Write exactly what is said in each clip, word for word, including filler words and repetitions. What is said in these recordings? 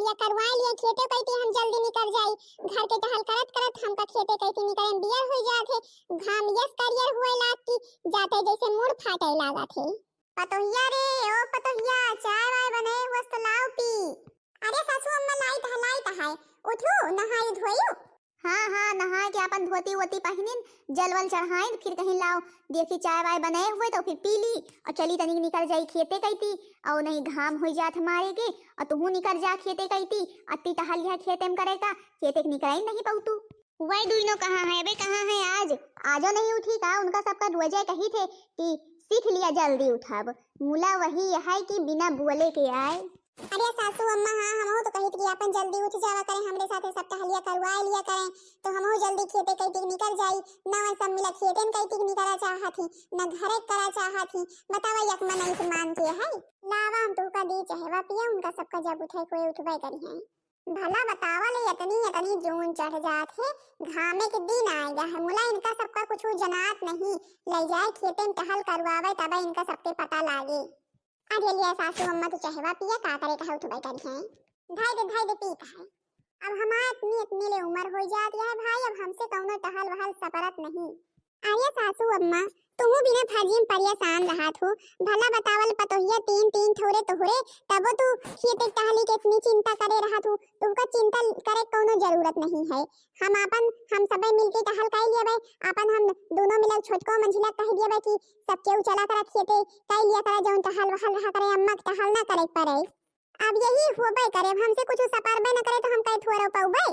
त करवाए लिए खेते कइती हम जल्दी निकर जाई। घर के टहल करत करत हमका खेते कइती निकरे में बियर होइ जात है। घाम यस करियर हुए लाग की जाते जैसे मुड़ फाटे लागत है। पतोहिया रे, ओ पतोहिया, चाय वाय बने हुअस तो लाओ पी। अरे सासू अम्मा, लाइत है, लाइत है। उठू, नहाई धोयू। हाँ, हाँ, नहाए के आपन धोती वोती पहिनिन, जल वल चढ़ाइन, फिर कहीं लाओ, देखी चाय वाय बनाए हुए तो फिर पी ली, और चली तनिक निकर जाई खेते कइती, और नहीं घाम होइ जात हमारे के, और तुहू निकर जा खेते कइती, अति टहल यह खेते में करे का, खेते के निकराई नहीं पउतू। वही दुइनो कहाँ है बे, कहाँ है आज? आजो नहीं उठी का? उनका सबका रोजे कही थे कि सीख लिया जल्दी उठब, मुला वही है कि बिना बोले के आए। अरे सासू अम्मा, हाँ, हमहू तो कहित कि आपन जल्दी उठ जावा करें, हमरे साथे सब टहलिया करवाए लिया करें, तो हमहू जल्दी खेते कइती निकर जाई। ना वह सब मिला खेते में कइती निकरा चाहत ही, ना घरे करा चाहत ही। बतावा, एक मन एक मान के है। लावा, हम तुहका दी चाहेवा पिया, उनका सबका जब उठे कोई उठबे करी है। भला बतावा ले, इतनी, इतनी जून चढ़ जात है, घामे के दिन आए गा है, मुला इनका सबका कुछ जनात नहीं। ले जाए खेते में टहल करवावे, तबे इनका सबके पता लागे। अरे लिया सासू अम्मा, तू चाहेवा पिया, का करे कहे उठबे करी है। धाई दे, धाई दे, पीत है। अब हमार इतनी, इतनी ले उम्र हो जात है भाई, अब हमसे कौनो टहल वहल सपरत नहीं। अरे सासू अम्मा, तुहू बिना फर्जी में परेशान रहत हो। भला बतावल पतोहिया तीन, तीन ठौरे तोहरे, तबो तू खेते टहली के इतनी चिंता करे रहत हो। तुमका चिंता करे कौनो जरूरत नहीं है। हम आपन, हम सबे मिलके टहल कर लेबे, आपन हम दोनों मिलल छोटको मंझिला कह देबे कि सब केहू चला करा खेते, कर लिया करा जौन टहल वहल रहा करे, अम्मा के टहल ना करे के पड़े। अब यही होबे करे, अब हमसे कुछ सपरबे न करे तो हम कई थोरो पउबे।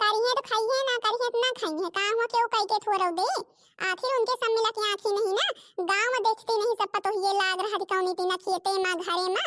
करिहे तो खाइहे, ना करिहे तो ना खाइहे, का हुआ केहू कई के थोरो दे। आखिर उनके सब मिला के आँखी नहीं ना, गाँव में देखते नहीं सब पतोहिए लाग रहा थी कौनी तीना खेते मा घरे मा।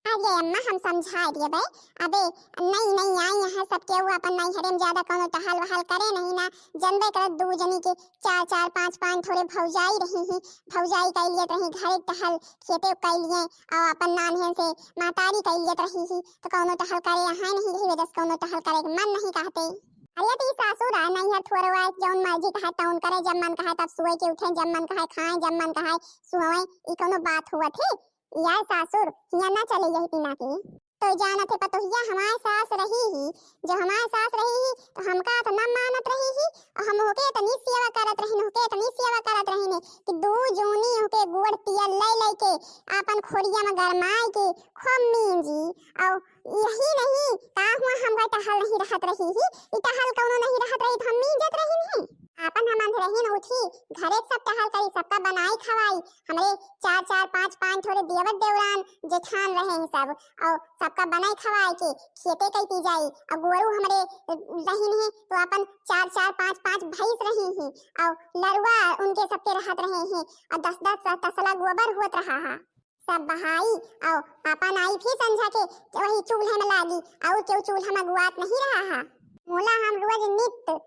अरे अम्मा, हम समझा दिए बे, अबे नई नई आई यहाँ, सब केहू अपन नैहरे में ज्यादा कौनो टहल वहल करे नहीं ना, जनबे करत दू जनी के चार चार पाँच पाँच थोड़े भौजाई रही ही, भौजाई कई लिए रही घरे टहल, खेते कई लिए, और अपन नान्हे से महतारी कई लिए रही ही, तो कौनो टहल करे यहाँ नहीं रही, वजह से कौनो टहल करे के मन नहीं कहते। अरे तो ई सासुर आ नैहर थोड़वा जौन मर्जी कहे तौन करे, जब मन कहे तब सोए के उठे, जब मन कहे खाए, जब मन कहे सोए, ई कौनो बात हुआ थे? यार सासुर, हिया ना चले यही तीना के। तो जानत है पतोहिया हमार सास रही ही, जो हमार सास रही ही, तो हमका तो ना मानत रही ही, और हम होके इतनी सेवा करत रहिन, होके इतनी सेवा करत रहिन कि दू जूनी होके गोड़ तियल ले लेके आपन खोरिया में गरमाए के खूब मींजी। और यही नहीं, का हुआ हमका टहल नहीं रहत रही ही, ई टहल कौनो नहीं रहत रही, तो हम मींजत रहिन ही। आपन हम अंधरहिन उठी, घरे के सब टहल करी, सबका बनाई खवाई, हमरे चार चार पाँच पाँच थोड़े देवर देवरान जेठान रहे हैं सब, और सबका बनाई खवाई के खेते कइती जाई, और गोरू हमरे रहिन हैं तो अपन चार चार पाँच पाँच भैंस रही हैं, और लरुआ उनके सबके रहत रहे हैं, और दस दस तसला गोबर होत रहा है। सब बहाई और आपन आई फिर संझा के वही चूल्हे में लागी, और केहू चूल्हा में गुआत नहीं रहा है। मोला हम रोज नित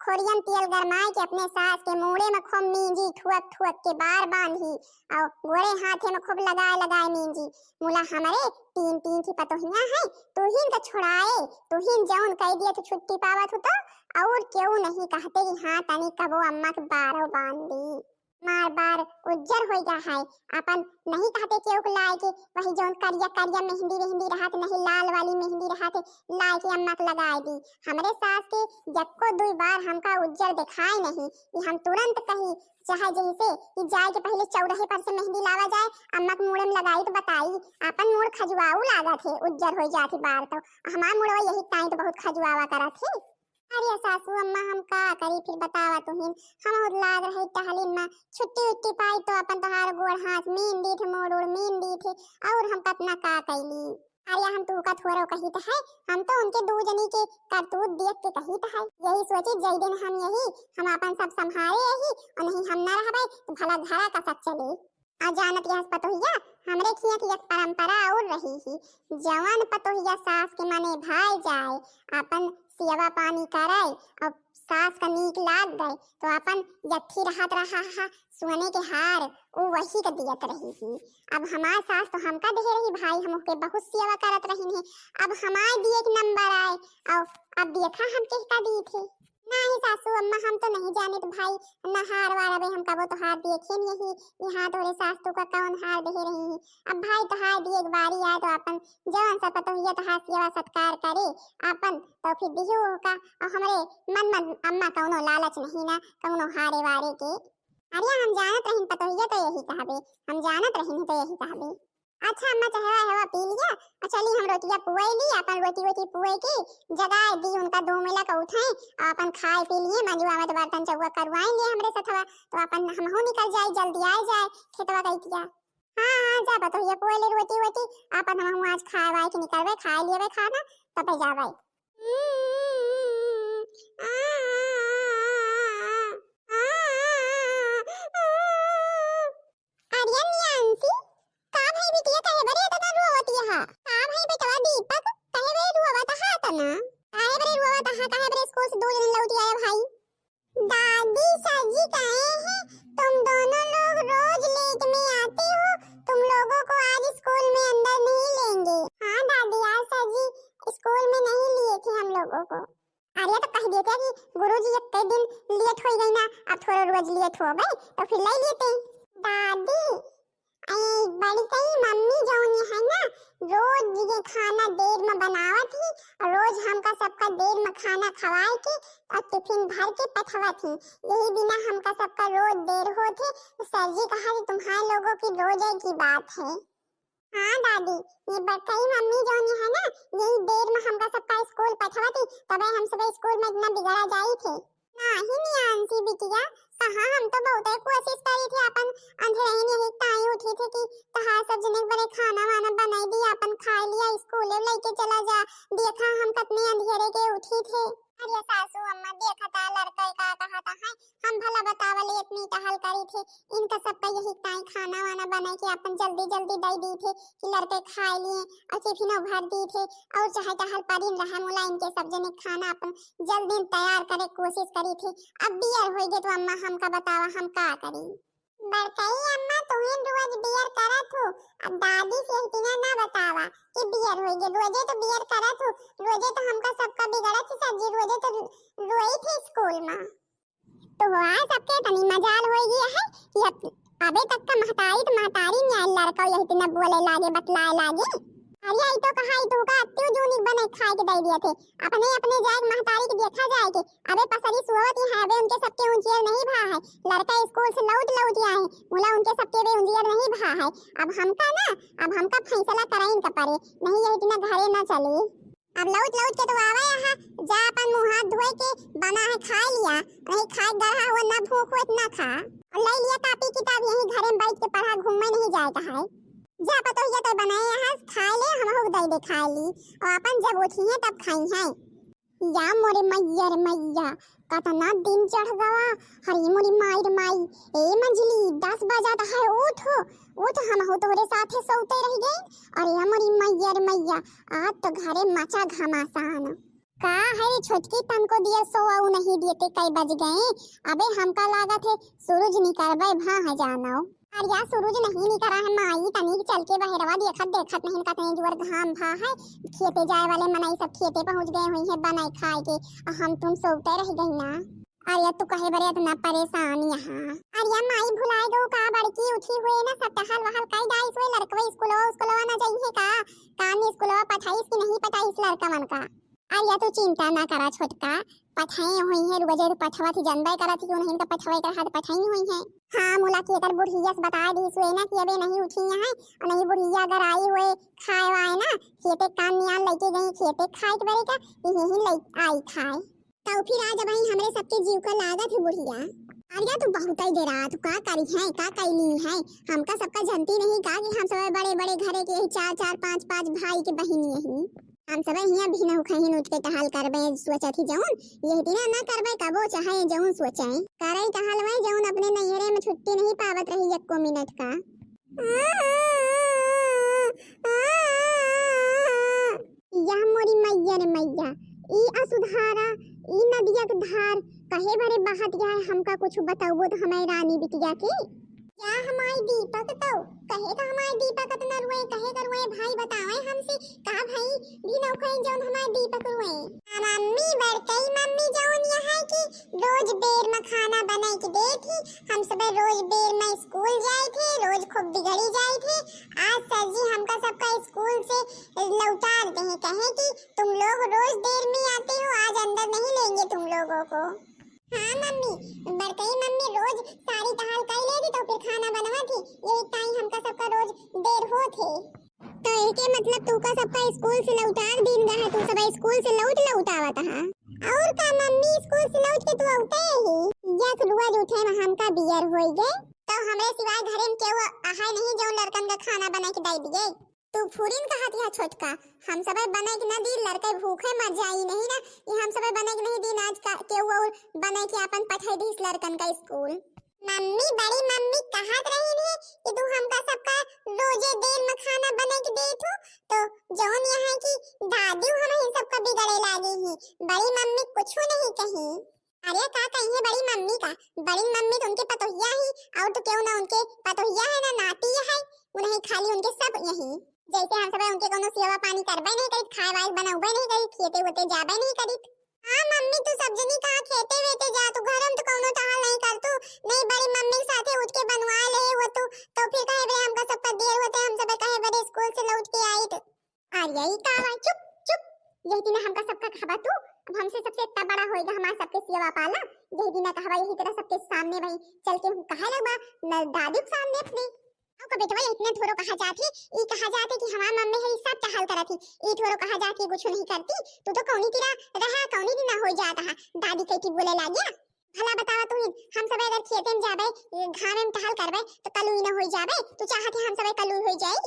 खोरियन तेल गरमाए के अपने सास के मूड़े में खूब मींजी, ठुअक ठुअक के बार बांधी, और गोड़े हाथे में खूब लगाए लगाए मींजी। मुला हमरे तीन तीन की पतोहियां हैं, तुहिन का छोड़ाए, तुहिन जौन कह दिया तो छुट्टी पावत हो तो, और केहू नहीं कहते कि हाँ तनी कबो अम्मा के बारो बांध दी। मार बार उज्जर होई गा है, अपन नहीं कहते केहू के लाए के, वही जौन करिया करिया मेहंदी वेहंदी रहत, नहीं लाल वाली मेहंदी रहत, लाए के अम्मा के लगाए दी। हमरे सास के यक्को दुई बार हमका उज्जर दिखाए नहीं, कि हम तुरंत कही, चाहे जैसे कि जाए के पहले चौराहे पर से मेहंदी लावा जाए, अम्मा के मूड़े में लगाई तो बताई, अपन मूड़ खजुआऊ लागत है, उज्जर होई जात ही बार तो, हमार मुड़वा यही टाइट बहुत खजुआवा करत है। अरे सासू अम्मा, हम का करी फिर बतावा तुहिन, हम बहुत लाग रही टहलिन में, छुट्टी उट्टी पाई तो अपन तोहार गोड़ हाथ मीन दी थे, मोड़ उड़ मीन दी थे, और हम कतना का कैली। अरे हम तू का थोरो कही तो है, हम तो उनके दू जनी के करतूत देख के कही तो है, यही सोची जय दिन हम यही, हम अपन सब संभारे यही, और नहीं हम ना रहबे तो भला घरा का सब चले। आ जानत यहस पतोहिया, हमरे खिया की एक परंपरा और रही ही, जवन पतोहिया सास के मने भाई जाए, अपन सेवा पानी करे और सास का नीक लाग गए तो अपन यथी रहत रहा हा सोने के हार, उ वही के दियत रही ही। अब हमार सास तो हमका दे रही भाई, हम ओके बहुत सेवा करत रही है, अब हमार दिए के नंबर आए और अब देखा हम किसका दी थे। नाही सासू अम्मा, हम तो नहीं जानित भाई, ना हार वार अबे हम कबो तोहार देखे नहीं। यहाँ तोहरे सास तू का कौन हार देहे रही है? अब भाई तोहार दिए एक बारी आए तो आपन जवन सा पतोहिया तोहार सेवा सत्कार करे आपन, तो फिर दिहू का। और हमरे मन मन अम्मा कौनो लालच नहीं ना कौनो हारे वारे के। अरे हम जानत रहिन पतोहिया तो यही कहबे, हम जानत रहिन तो यही कहबे। अच्छा अम्मा, चहवा हवा पी लिया, और चली हम रोटिया पुए ली, अपन रोटी वोटी पुए के जगाए दी उनका, दो मिला का उठाए और अपन खाए पी लिए, मंजुआ में तो बर्तन चौका करवाए लिए हमरे सथवा, तो अपन हमहू निकल जाए, जल्दी आए जाए खेतवा कई किया। हाँ हाँ, जा पतोहिया पुए ले रोटी वोटी, अपन हमहू आज खाए वाए के निकलबे, खाए लियबे खाना, तबे जाबे। अरे नियांशी, का भाई बिटिया, काहे बरे इतना रोवत हा? का भाई बेटवा दीपक, काहे बरे रोवत हा तना? काहे बरे रोवत हा? काहे बरे स्कूल से दो दिन लौट आया भाई? दादी, सर जी कहे हैं, तुम दोनों लोग रोज लेट में आते हो, तुम लोगों को आज स्कूल में अंदर नहीं लेंगे। हाँ दादी, आज सर जी स्कूल में नहीं लिए थे हम लोगों को। अरे तो कह देते कि गुरुजी एक दिन लेट हो गई ना, अब थोड़ा रोज लेट हो गए तो फिर ले लेते। दादी, ए बड़ी कई मम्मी जौन है ना, रोज ये खाना देर में बनावत ही और रोज हमका सबका देर में खाना खवाए के और टिफिन भर के पठवत ही। यही बिना हमका सबका रोज देर होत है। तो सर जी कहा कि तुम्हारे लोगों की रोज की बात है। हाँ दादी, ये बड़कई मम्मी जौन है ना, यही देर में हमका सबका स्कूल पठवती, तबे हम सब स्कूल में इतना बिगड़ा जाई थे। नाही नियांशी बिटिया, कहाँ हम तो बहुते कोशिश करी थे अपन अंधेरहिन यही ताई उठी थे कि तहार सब जने बरे खाना वाना बनाई दी, अपन खाए लिया, स्कूले लेके चला जा। देखा हम कितने अंधेरे के उठी थे। अरे सासू अम्मा, देखा ता लड़का का कहा ता है, हम भला बतावल इतनी टहल करी थे, इनका सबका यही ताई खाना वाना बनाए के अपन जल्दी जल्दी दे दी थे कि लड़के खाए लिए और टिफिनो भर दी थे और चाहे टहल परिन रहा मुला इनके सब जने खाना अपन जल्दी तैयार करे कोशिश करी थे। अब बियर होई गए तो अम्मा हमका बतावा हम का करी? बड़कई अम्मा तुहिन रोज बियर करत हो, अब दादी से इतना ना बतावा कि बियर होई गए, रोजे तो बियर करत हो, रोजे तो हमका सबका बिगड़त ही सर जी, रोजे तो रोई थे स्कूल में। तो हुआ सबके तनी मजाल होई गया है कि अब अबे तक का महतारी तो महतारी न्याय लड़का यही इतना बोले लागे, बतलाए लागे। अरे आई तो कहा, आई तो का अत्तियो जूनी बने खाए के दे दिए थे, अपने अपने जाए महतारी के देखा जाए के। अबे पसरी सुवत ही है, अबे उनके सबके उंजियर नहीं भा है, लड़का स्कूल से लौट लौट आए, मुला उनके सबके बे उंजियर नहीं भा है। अब हमका ना, अब हमका फैसला कराइन का पड़े, नहीं यही इतना घरे ना चली। अब लौट लौट के तो आवे यहाँ, जा अपन मुँह हाथ धोए के, बना है खाए लिया, नहीं खाए गढ़ा हुआ ना भूख हुए ना खा। और ले लिया कापी किताब, यही घरे में बैठ के पढ़ा, घूमे नहीं जाए कहा है। जा पतोहिया तो बनाए यहाँ, खाए ले, हम हो दे दे खाए ली, और अपन जब उठी है तब खाई है। या मोरे मैया रे मैया, कतना दिन चढ़ गवा। अरे मोरी माई रे माई, ए मंझली, दस बजत है, उठ हो, उठ, हम हो तोहरे साथे सोते रह गए। अरे मोरी मैया रे मैया, आज तो घरे मचा घमासान। का है रे छोटकी, तनको दिया सोवाऊ नहीं देते, कई बज गए? अबे हमका लागत है सूरज निकरबे भा है जानो। अरे या सूरज नहीं निकरा है माई, तनिक चल के बहरवा देखत देखत नहीं कतने जोर घाम भा है। खेते जाए वाले मनई सब खेते पहुँच गए हुई है बनाए खाए के, और हम तुम सोते रह गई ना। अरे तू कहे बरे इतना परेशान यहाँ? अरे माई भुलाए गऊ का, बड़की उठी हुए ना, सब टहल वहल कई डाइस हुए, लड़कवे स्कूलवा उसकूलवा ना जाइए का? कान स्कूलवा पठाइस कि नहीं पठाइस लड़कवन का? अरे तू चिंता ना करा छोटका, पठाए हुई है, रोजे तो पठवा थी, जनबे करा थी, उन्हें का पठवे कर हाथ पठाई हुई है। हाँ मुला की अगर बुढ़िया से बता दी हुए ना कि अबे नहीं उठी यहाँ, और नहीं बुढ़िया अगर आई हुए खाए वाए ना, खेते कान नियान लेके गई खेते खाए के बरे का, यही ले आई खाए। तो फिर आज भाई हमरे सबके जीव का लागत है बुढ़िया। अरे तू बहुत ही डेरा, तू का करी है, का कैली है? हमका सबका जनती नहीं का कि हम सब बड़े बड़े घरे के यही चार चार पाँच पाँच भाई के बहिनी यही। हम सब हियाँ भी नौ खहिन उठ के टहल करबे, सोचत ही जौन, यही दिना ना करबे कबो चाहे जौन सोचे। करे टहल में जौन अपने नैहरे में छुट्टी नहीं पावत रही एको मिनट का। या मोरी मैया रे मैया, ई असुधारा, ई नदिया के धार, कहे भरे बहत गया है, हमका कुछ बतौबो तो हमारे रानी बिटिया के। या हमारे दीपक तो, कहे का हमारे दीपक इतना रुए, कहे का रुए भाई बतावे हमसे, का भाई भी नौकरी जौन हमारे दीपक रुए। आ मम्मी, बड़कई मम्मी जौन यहाँ की हम सब रोज देर में स्कूल जाए थे, रोज खूब बिगड़ी जाए थे। आज सर जी हमका सबका स्कूल से लौटा दे हैं, कहे कि तुम लोग रोज देर में आते हो, आज अंदर नहीं लेंगे तुम लोगों को। हाँ मम्मी, बड़कई मम्मी रोज सारी टहल कर लेती तो फिर खाना बनवा थी, यही टाइम हमका सबका रोज देर हो थे। तो एके मतलब तू का सबका स्कूल से लौटा दिन गा है, तू सब स्कूल से लौट लौट आवत हा। और का मम्मी, स्कूल से लौट के तू औते ही। या सुलुआ जो उठे में हमका बियर होई गए। तो हमरे सिवाय घरे में केहू अहाय नहीं जो लड़कन का खाना बना के दे दिए। तू फुरिन कहत या छोटका, हम सबे बना के न दी, लड़के भूखे मर जाई नहीं ना, ये हम सबे बना के नहीं दी, आज का केहू और बना के अपन पठाई दी लड़कन का स्कूल। मम्मी, बड़ी मम्मी कहत रही ने कि तू हमका सबका रोजे देर में खाना बना के देत हो, तो जौन यहाँ की दादी हम ही सबका बिगड़े लागी ही। बड़ी मम्मी कुछ नहीं कही। अरे का कही है बड़ी मम्मी का? बड़ी मम्मी तो उनके पतोहिया ही, और तो क्यों ना उनके पतोहिया है ना नाती है, वो नहीं खाली उनके सब यही। जैसे हम सब उनके कोनो सेवा पानी करबे नहीं करी, खाए वाए बनौबे नहीं करी, खेते होते जाबे नहीं करी। हाँ मम्मी, तू सब जनी कहाँ खेते वेते जा, तू घर में तो कौनो टहल नहीं कर तू, नहीं बड़ी मम्मी के साथे उठ के बनवा ले हो तू, तो फिर कहे बरे हमका सबका देर होते, हम सब कहे बरे स्कूल से लौट के आई तो। अरे ई का बा, चुप चुप, यही दिन हमका सबका कहबा तू, अब हमसे सबसे इतना बड़ा होएगा हमारे सबके सेवा पाला, यही दिन कहबा यही तरह सबके सामने वही चल के हूँ कहे लगबा न दादी के सामने अपने। ओका बेटवा इतने थोरो कहा जात है, ई कहा जात है कि हमार मम्मी है, ई सब टहल करत ही। ई थोरो कहा जात है, कुछ नहीं करती। तू तो कौनी की रहा, कौनी दिन ना हो जात है। दादी कह की बोले लागिया। भला बतावा तू ही, हम सब अगर खेते में जाबे, घामे में टहल करबे, तो कलुई ना हो जाबे। तू चाहत है हम सब कलुई हो जाई?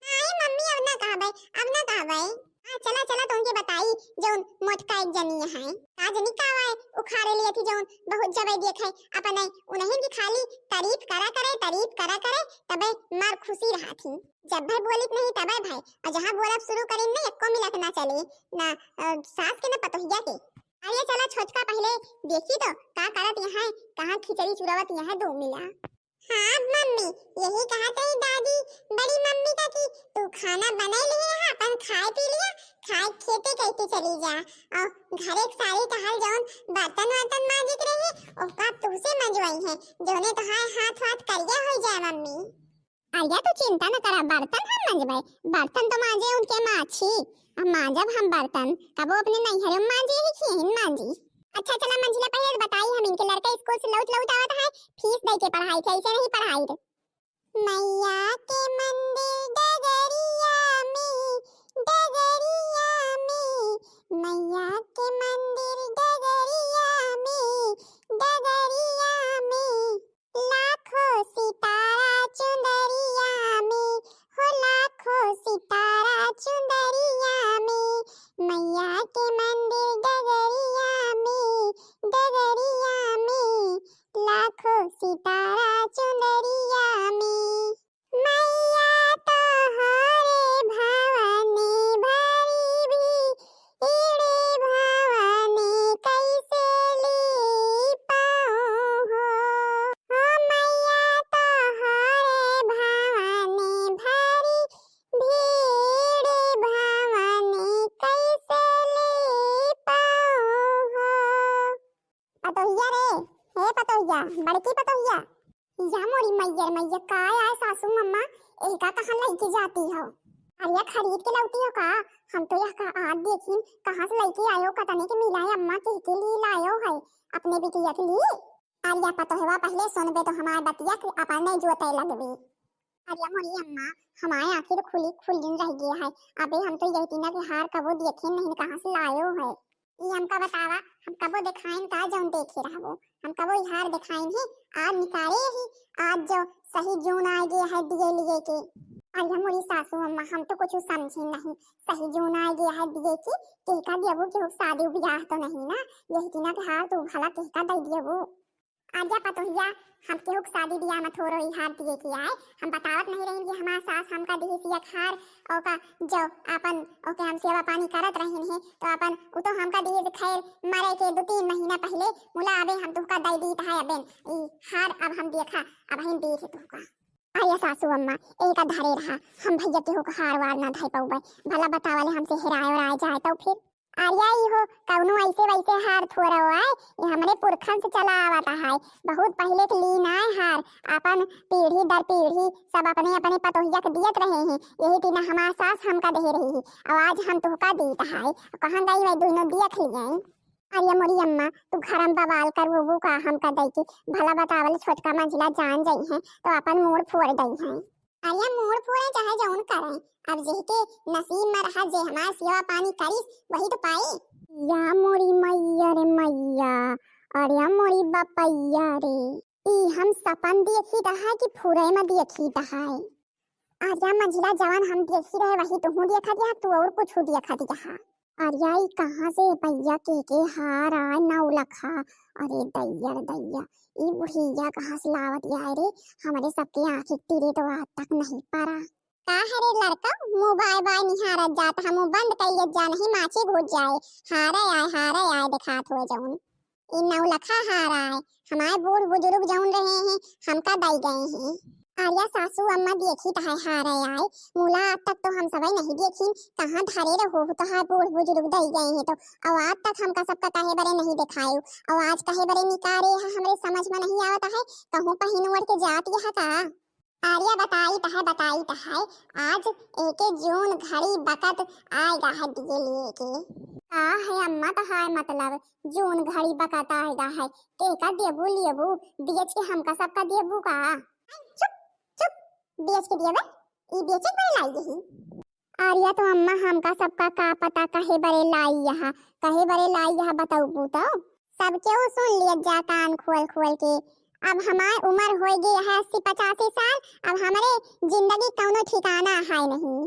नहीं मम्मी, अब ना कहबे, अब ना कहबे। हाँ, चला, चला, तुमके बताई, जौन मोटका एक जनी है। का जनी का आए, उखाड़े लिए थी जौन, बहुत जबे देखे, अपने उन्हीं की खाली तारीफ करा करे, तारीफ करा करे, तबे मार खुशी रहा थी। जब भाई बोलित नहीं तबे भाई, और जहाँ बोलब शुरू करी ना, एको मिनट ना चले, ना, अ, सास के ना पतोहिया के। अरे चला छोटका पहले देखी तो, का करत यहाँ, कहाँ खिचड़ी चुरावत यहाँ दो मिला। हाँ मम्मी, यही कहत रही दादी, बड़ी मम्मी का कि तू खाना बनाई लिए है, अपन खाए पी लिया, खाए खेते कहते चली जा। और घरे के सारी टहल जौन बर्तन वर्तन मांजे के रहे, ओका तुहसे मंजवाई है, जौने तोहार हाथ वाथ करिया हो जाए मम्मी। अरे तू चिंता न करा, बर्तन हम मंजबे, बर्तन तो मांजे उनके माछी, अब मांजब हम बर्तन, कबो अपने नैहरे में मांजे ही खियहिन मांजी। अच्छा चला मंझिला, पहले बताई हम इनके लड़का स्कूल से लौट लौट आवत है, फीस दे के पढ़ाई थे, ऐसे नहीं पढ़ाई रे। मैया के मंदिर डगरिया में, डगरिया में, मैया के मंदिर डगरिया में, डगरिया में, लाखों सितारा चुंदरिया में, हो लाखों सितारा चुंदरिया में, मैया के मंदिर डगरिया में, डगरिया में, लाखों सितारा चुंदरिया में। मैया तोहरे भवानी भरी भीड़ भवानी कैसे ली पाऊँ हो। हो मैया तोहरे भवानी भरी भीड़ भवानी कैसे ली पाऊँ हो। पतोहिया रे, हे पतोहिया, बड़की पतोहिया। या मोरी मैयर मैया, का आए सासू अम्मा, एका कहाँ लइके जाती हो? अरे खरीद के लौती हो का? हम तो यह का आज देखिन, कहाँ से लइके आयो, कतने के मिला है अम्मा, के के लिए लायो है, अपने बिटिया के लिए? अरे पतोहवा पहले सुनबे तो हमार बतिया के अपने जोते लगबे। अरे मोरी अम्मा, हमारे आँखी तो खुली खुलिन रह गया है। अबे हम तो यही टीना के हार कबो देखे नहीं, कहाँ से लायो है? ई हमका बतावा, हम कबो देखाइन का जौन देखे रहबो? हम कबो ई हार देखाइन है? आज निकाले ही, आज जो सही जून आ गया है दिए लिए के। अरे मोरी सासू अम्मा, हम तो कुछ समझे नहीं। सही जून आ गया है दिए के, केका देबू के शादी ब्याह तो नहीं ना? यही टीना के हार तू भला केका दे देबू? आजा पतोहिया, हम केहू के शादी बियाह में थोरो ई हार दिए के आए। हम बतावत नहीं रही कि हमार सास हमका दिहिस एक हार, ओका जो अपन, ओके हम सेवा पानी करत रहिन है, तो अपन उ तो हमका दिहिस, खैर मरे के दो तीन महीना पहले, मुला अबे हम तुहका दे दीत है अबेन ई हार, अब हम देखा, अब हम दीत है तुहका। आया सासू अम्मा, एका धरे रहा, हम भैया केहू के हार वार ना धई पउबे, भला बतावा ले हमसे हेराए और आए जाए तो फिर। अरे ई हो, कौनो ऐसे वैसे हार थोड़ा आए, ये हमरे पुरखन से चला आवत है। बहुत पहले के लीन आए हार, अपन पीढ़ी दर पीढ़ी सब अपने अपने पतोहिया के दियत रहे हैं। यही दिन हमार सास हमका दे रही है, और आज हम तुहका दीत है। कहाँ गई वही दोनों देख लिए। अरे मोरी अम्मा, तू घर में बवाल करबू का, हमका दई के? भला बतावल, छोटका मंझिला जान जाई हैं तो अपन मूड़ फोड़ दई हैं। अरे मूड़ फोड़े चाहे जौन करें, अब जेहके नसीब में रहा, जे हमार सेवा पानी करिस, वही तो पाई। या मोरी मैया रे मैया, अरे मोरी बपैया रे, ई हम सपन देखी रहा कि फुरे में देखी रहा है। अरे मंझिला, जवन हम देखी रहे वही तुहूँ देखा दिया, तू और कुछ देखा दिया। अरे ई कहाँ से भैया के के हार आए, नौ लखा। अरे दैया रे दैया, ई बुढ़िया कहाँ से लावत आए रे? हमरे सबके आँखी तीरे तो आज तक नहीं पड़ा। का है रे लड़का, मुँह बाय बाय निहारत जात है, मुँह बंद कइले जा, नहीं माछी घुस जाए। हारे आए, हारे आए दिखात हुए जौन। ई नौ लखा हार आए, हमारे बूढ़ बुजुर्ग जौन रहे हैं, हमका दई गए हैं। अरे सासू अम्मा देखी तो है हारे आए, मुला आज तक तो हम सबई नहीं देखी, कहाँ धरे रहो तो है बूढ़ बुजुर्ग दई गए हैं तो, और आज तक हमका सबका कहे बरे नहीं दिखायो, और आज कहे बरे निकारे है, हमरे समझ में नहीं आवत है, कहूँ पहिन ओढ़ के जात यह का। आर्या बताई त है, बताई त है, आज एके जौन घड़ी बकत आएगा है दिए लिए के। का है अम्मा त है, मतलब जौन घड़ी बकत आएगा है, के का देबू लेबू, बेच के हमका सबका देबू का? चुप, चुप, बेच के देबे? ई बेचे के बरे लाई यही? आर्या तो अम्मा हमका सबका का पता कहे बरे लाई यहाँ, कहे बरे लाई यहाँ बतौबू तो? सब केहू सुन लियत जा कान खोल खोल के। अब हमार उम्र होई गई है अस्सी पचासी साल, अब हमरे जिंदगी कौनो ठिकाना है नहीं।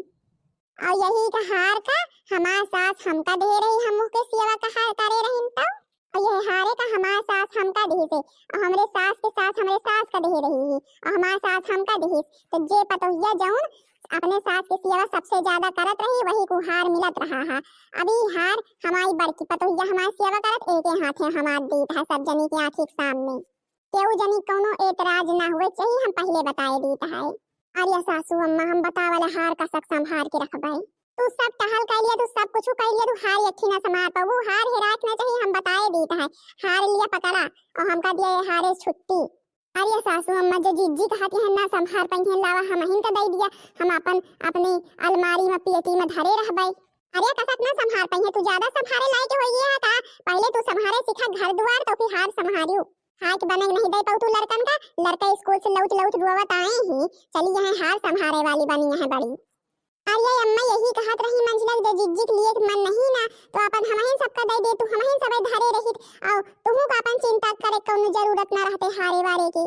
और यही का हार का हमार सास हमका दे रही, हम के सेवा का हार करे रही तो। और यह हारे का हमार सास हमका दे से, और हमरे सास के सास हमरे सास का दे रही है, और हमार सास हमका दे से। तो जे पतोहिया जौन अपने सास के सेवा सबसे ज्यादा करत रही, वही को हार मिलत रहा है। अभी हार हमारी बड़की पतोहिया हमारी सेवा करत, एक हाथे हमार दीत है सब जनी के आँखी के सामने। केहू जनी कौनो एतराज ना हुए चाहिए, हम पहले बताए दीत है। अरे सासू अम्मा, हम बतावल हार का सक संभार के रखबे। तू सब टहल कर लिया, तू सब कुछ कर लिया, तू हार एक ही ना संभार पाऊ, हार हेराक ना चाहिए, हम बताए दीत है। हार लिया पकड़ा और हमका दिया ये हारे छुट्टी। अरे सासू अम्मा, जो जिज्जी कहत हैं ना संभार पइहें, लावा हमहिन का दई दिया, हम अपन अपने अलमारी में पेटी में धरे रहबे। अरे कसक ना संभार पइहें, तू ज्यादा संभारे लायक होइए है का? पहले तू संभारे सीखा घर दुआर, तो फिर हार संभारियो। हाथ बने नहीं दे पाऊ तू लड़कन का, लड़का स्कूल से लौट लौट रोवत आए ही, चली यहाँ हार संभारे वाली बनी यहाँ बड़ी। अरे अम्मा, यही कहत रही मंझिला, जे जिज्जी के लिए मन नहीं ना, तो अपन हमहिन सबका दे दे, तू हमहिन सबे धरे रहित, और तुहू का अपन चिंता करे कौनो जरूरत ना रहते हारे वारे के।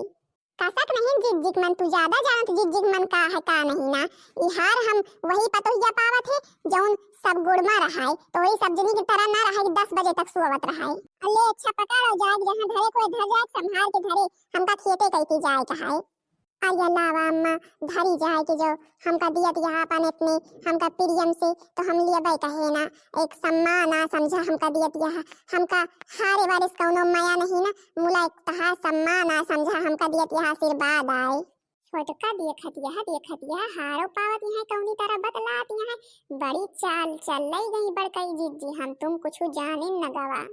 कसक नहीं जिज्जी के मन, तू ज्यादा जानत जिज्जी के मन का है का नहीं ना। ई हार हम वही पतोहिया पावत है जौन सब गुड़मा रहाय, तो वही सब जनी की तरह ना रहाय कि दस बजे तक सोवत रहाय। अले अच्छा पकड़ और जाग, जहाँ धरे कोई धर जाए, संभाल के धरे, हमका खेते कइके जाए कहाए। अरे लावा अम्मा, धरी जाए कि जो हमका दियत यहाँ अपन इतने, हमका प्रियम से, तो हम लियबे कहे ना, एक सम्मान आ समझा हमका दियत यहाँ, हमका हारे बारिश कौनो माया नहीं ना, मुला एक तहा सम्मान आ समझा हमका दियत यहाँ आशीर्वाद आए। छोटका देखत यहाँ, देखत यहाँ हारो पावत यहाँ कौनी तरह बतलात यहाँ, बड़ी चाल चल गई बड़कई जिज्जी, हम तुम कुछ जाने न गवा।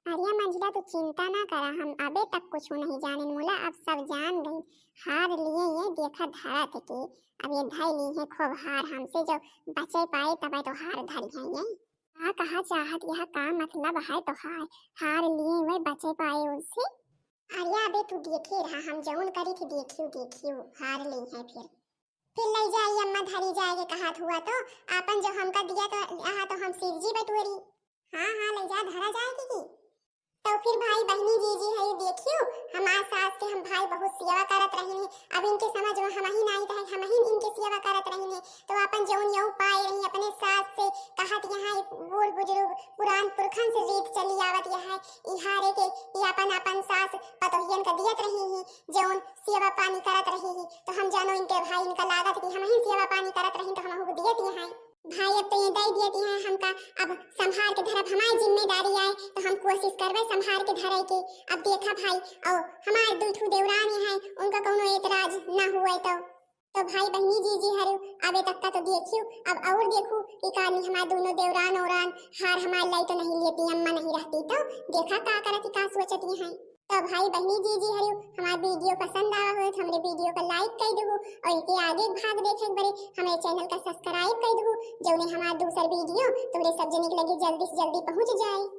अरे मंझिला, तू चिंता ना करा, हम अबे तक कुछ नहीं जानिन मुला, अब सब जान गई। हार लिए ये देखा धरत के, अब ये धई ली है खूब हार, हमसे जो बचे पाए तबे तो हार धरी है ये। का कहा चाहत यह, का मतलब है तो हार, हार लिए वे बचे पाए उनसे? अरे अबे तू देखे रहा, हम जौन करी थी देखियो, देखियो, हार ली है फिर। फिर ले जाई अम्मा, धरी जाए के कहत हुआ तो, आपन जो हमका दिया तो, आहा तो हम सिरजी बटोरी। हाँ, हाँ, ले जा, धरा जाए के की। तो फिर भाई बहनी जीजी है, देखियो, हमार सास के हम भाई बहुत सेवा करत रहिन है, अब इनके समझ में हमहिन आई रहे, हमहिन इनके सेवा करत रहिन है, तो अपन जौन यऊ पाए रही अपने सास से, कहत यहाँ एक बूढ़ बुजुर्ग पुरान पुरखन से रीत चली आवत यहाँ, ई हारे के ई अपन अपन सास पतोहियन का दियत रही ही, जौन सेवा पानी करत रही ही, तो हम जानो इनके भाई इनका लागत कि हमहिन सेवा पानी करत रही तो हमहू को दियत यहाँ। भाई, अब तो ये दे दिए दिए हैं हमका, अब संभार के धरब हमारी जिम्मेदारी आए, तो हम कोशिश करबे संभार के धरे के। अब देखा भाई, और हमारे दू ठू देवरानी हैं, उनका कौनो एतराज ना हुए तो। तो भाई बहिनी जीजी हरियो, अबे तक का तो देखियो, अब और देखू कि कानी हमार दोनों देवरान औरान हार हमार लाई तो नहीं लेती, अम्मा नहीं रहती तो देखा का करत ही, का सोचती हैं। तो भाई बहिनी जीजी हरियो, हमार वीडियो पसंद आवा होए तो हमरे वीडियो का लाइक कर दहू और इके आगे भाग देखे के बरे हमरे चैनल का सब्सक्राइब कर दहू, जौने हमार दूसर वीडियो तुमरे सब जने के लगे जल्दी से जल्दी पहुँच जाए।